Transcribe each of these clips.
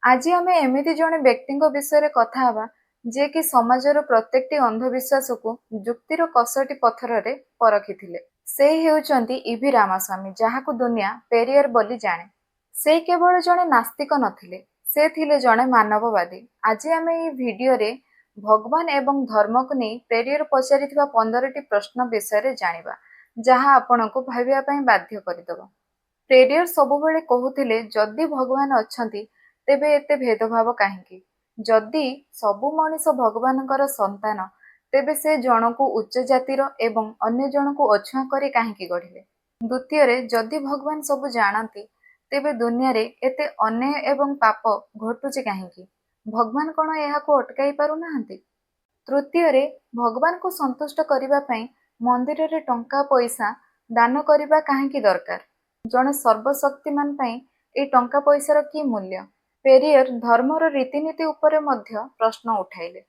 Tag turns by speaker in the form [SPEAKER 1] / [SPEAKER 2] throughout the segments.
[SPEAKER 1] ଆଜି ଆମେ ଏମିତି ଜଣେ ବ୍ୟକ୍ତିଙ୍କ ବିଷୟରେ କଥା ହେବା, ଯିଏକି ସମାଜର ପ୍ରତ୍ୟେକଟି ଅନ୍ଧବିଶ୍ୱାସକୁ ଯୁକ୍ତିର କଷଟି ପଥରରେ ପରଖିଥିଲେ। ସେ ହେଉଛନ୍ତି ଇଭି ରାମାସ୍ୱାମୀ, ଯାହାକୁ ଦୁନିଆ ପେରିୟର ବୋଲି ଜାଣେ। ସେ କେବଳ ଜଣେ ନାସ୍ତିକ ନଥିଲେ, ସେ ଥିଲେ ଜଣେ ମାନବବାଦୀ। ଆଜି ଆମେ ଏହି ଭିଡିଓରେ ଭଗବାନ ଏବଂ ଧର୍ମକୁ ନେଇ ପେରିୟର ପଚାରିଥିବା 15ଟି ପ୍ରଶ୍ନ ବିଷୟରେ ଜାଣିବା, ଯାହା ଆପଣଙ୍କୁ ଭାବିବା ପାଇଁ ବାଧ୍ୟ କରିଦେବ। ପେରିୟର ସବୁବେଳେ କହୁଥିଲେ, ଯଦି ଭଗବାନ ଅଛନ୍ତି, ତେବେ ଏତେ ଭେଦଭାବ କାହିଁକି? ଯଦି ସବୁ ମଣିଷ ଭଗବାନଙ୍କର ସନ୍ତାନ, ତେବେ ସେ ଜଣକୁ ଉଚ୍ଚ ଜାତିର ଏବଂ ଅନ୍ୟ ଜଣକୁ ଅଛୁଆଁ କରି କାହିଁକି ଗଢ଼ିଲେ? ଦ୍ୱିତୀୟରେ, ଯଦି ଭଗବାନ ସବୁ ଜାଣନ୍ତି, ତେବେ ଦୁନିଆରେ ଏତେ ଅନ୍ୟାୟ ଏବଂ ପାପ ଘଟୁଛି କାହିଁକି? ଭଗବାନ କ'ଣ ଏହାକୁ ଅଟକାଇ ପାରୁନାହାନ୍ତି? ତୃତୀୟରେ, ଭଗବାନଙ୍କୁ ସନ୍ତୁଷ୍ଟ କରିବା ପାଇଁ ମନ୍ଦିରରେ ଟଙ୍କା ପଇସା ଦାନ କରିବା କାହିଁକି ଦରକାର? ଜଣେ ସର୍ବଶକ୍ତିମାନ ପାଇଁ ଏହି ଟଙ୍କା ପଇସାର କି ମୂଲ୍ୟ? ପେରିୟର ଧର୍ମର ରୀତିନୀତି ଉପରେ ମଧ୍ୟ ପ୍ରଶ୍ନ ଉଠାଇଲେ।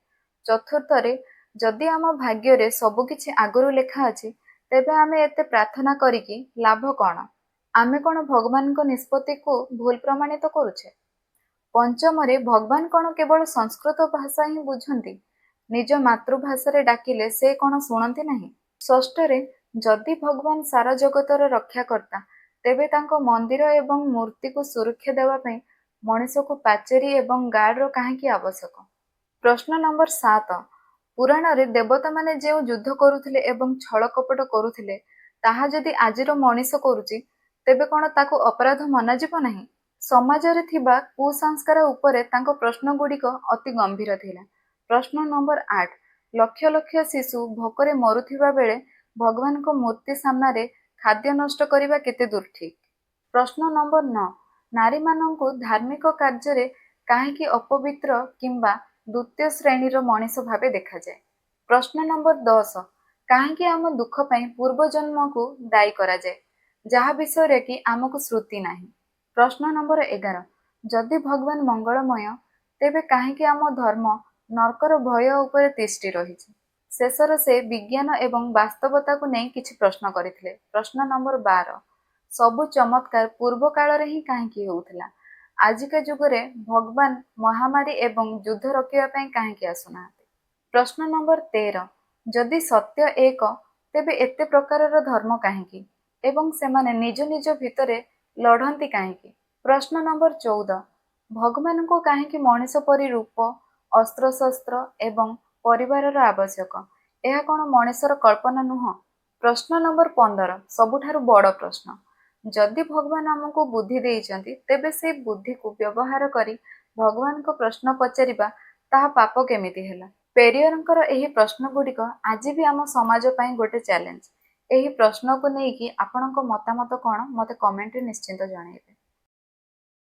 [SPEAKER 1] ଚତୁର୍ଥରେ, ଯଦି ଆମ ଭାଗ୍ୟରେ ସବୁକିଛି ଆଗରୁ ଲେଖା ଅଛି, ତେବେ ଆମେ ଏତେ ପ୍ରାର୍ଥନା କରିକି ଲାଭ କ'ଣ? ଆମେ କ'ଣ ଭଗବାନଙ୍କ ନିଷ୍ପତ୍ତିକୁ ଭୁଲ ପ୍ରମାଣିତ କରୁଛେ? ପଞ୍ଚମରେ, ଭଗବାନ କ'ଣ କେବଳ ସଂସ୍କୃତ ଭାଷା ହିଁ ବୁଝନ୍ତି? ନିଜ ମାତୃଭାଷାରେ ଡାକିଲେ ସେ କ'ଣ ଶୁଣନ୍ତି ନାହିଁ? ଷଷ୍ଠରେ, ଯଦି ଭଗବାନ ସାରା ଜଗତର ରକ୍ଷାକର୍ତ୍ତା, ତେବେ ତାଙ୍କ ମନ୍ଦିର ଏବଂ ମୂର୍ତ୍ତିକୁ ସୁରକ୍ଷା ଦେବା ପାଇଁ ମଣିଷକୁ ପାଚେରୀ ଏବଂ ଗାର୍ଡର କାହିଁକି ଆବଶ୍ୟକ? ପ୍ରଶ୍ନ ନମ୍ବର 7, ପୁରାଣରେ ଦେବତାମାନେ ଯେଉଁ ଯୁଦ୍ଧ କରୁଥିଲେ ଏବଂ ଛଳ କପଟ କରୁଥିଲେ, ତାହା ଯଦି ଆଜିର ମଣିଷ କରୁଛି, ତେବେ କ'ଣ ତାକୁ ଅପରାଧ ମନାଯିବ ନାହିଁ? ସମାଜରେ ଥିବା କୁସଂସ୍କାର ଉପରେ ତାଙ୍କ ପ୍ରଶ୍ନଗୁଡ଼ିକ ଅତି ଗମ୍ଭୀର ଥିଲା। ପ୍ରଶ୍ନ ନମ୍ବର 8, ଲକ୍ଷ ଲକ୍ଷ ଶିଶୁ ଭୋକରେ ମରୁଥିବା ବେଳେ ଭଗବାନଙ୍କ ମୂର୍ତ୍ତି ସାମ୍ନାରେ ଖାଦ୍ୟ ନଷ୍ଟ କରିବା କେତେ ଦୂର ଠିକ୍? ପ୍ରଶ୍ନ ନମ୍ବର 9, ନାରୀମାନଙ୍କୁ ଧାର୍ମିକ କାର୍ଯ୍ୟରେ କାହିଁକି ଅପବିତ୍ର କିମ୍ବା ଦ୍ୱିତୀୟ ଶ୍ରେଣୀର ମଣିଷ ଭାବେ ଦେଖାଯାଏ? ପ୍ରଶ୍ନ ନମ୍ବର 10, କାହିଁକି ଆମ ଦୁଃଖ ପାଇଁ ପୂର୍ବଜନ୍ମକୁ ଦାୟୀ କରାଯାଏ, ଯାହା ବିଷୟରେ କି ଆମକୁ ସ୍ମୃତି ନାହିଁ? ପ୍ରଶ୍ନ ନମ୍ବର 11, ଯଦି ଭଗବାନ ମଙ୍ଗଳମୟ, ତେବେ କାହିଁକି ଆମ ଧର୍ମ ନର୍କର ଭୟ ଉପରେ ତିଷ୍ଠି ରହିଛି? ଶେଷରେ ସେ ବିଜ୍ଞାନ ଏବଂ ବାସ୍ତବତାକୁ ନେଇ କିଛି ପ୍ରଶ୍ନ କରିଥିଲେ। ପ୍ରଶ୍ନ ନମ୍ବର 12, ସବୁ ଚମତ୍କାର ପୂର୍ବ କାଳରେ ହିଁ କାହିଁକି ହେଉଥିଲା? ଆଜିକା ଯୁଗରେ ଭଗବାନ ମହାମାରୀ ଏବଂ ଯୁଦ୍ଧ ରୋକିବା ପାଇଁ କାହିଁକି ଆସୁନାହାନ୍ତି? ପ୍ରଶ୍ନ ନମ୍ବର 13, ଯଦି ସତ୍ୟ ଏକ, ତେବେ ଏତେ ପ୍ରକାରର ଧର୍ମ କାହିଁକି ଏବଂ ସେମାନେ ନିଜ ନିଜ ଭିତରେ ଲଢ଼ନ୍ତି କାହିଁକି? ପ୍ରଶ୍ନ ନମ୍ବର 14, ଭଗବାନଙ୍କୁ କାହିଁକି ମଣିଷ ପରି ରୂପ, ଅସ୍ତ୍ରଶସ୍ତ୍ର ଏବଂ ପରିବାରର ଆବଶ୍ୟକ? ଏହା କ'ଣ ମଣିଷର କଳ୍ପନା ନୁହଁ? ପ୍ରଶ୍ନ ନମ୍ବର 15, ସବୁଠାରୁ ବଡ଼ ପ୍ରଶ୍ନ, ଯଦି ଭଗବାନ ଆମକୁ ବୁଦ୍ଧି ଦେଇଛନ୍ତି, ତେବେ ସେ ବୁଦ୍ଧିକୁ ବ୍ୟବହାର କରି ଭଗବାନଙ୍କ ପ୍ରଶ୍ନ ପଚାରିବା ତାହା ପାପ କେମିତି ହେଲା? ପେରିୟରଙ୍କର ଏହି ପ୍ରଶ୍ନଗୁଡ଼ିକ ଆଜି ବି ଆମ ସମାଜ ପାଇଁ ଗୋଟେ ଚ୍ୟାଲେଞ୍ଜ। ଏହି ପ୍ରଶ୍ନକୁ ନେଇକି ଆପଣଙ୍କ ମତାମତ କ'ଣ, ମୋତେ କମେଣ୍ଟରେ ନିଶ୍ଚିତ ଜଣାଇବେ।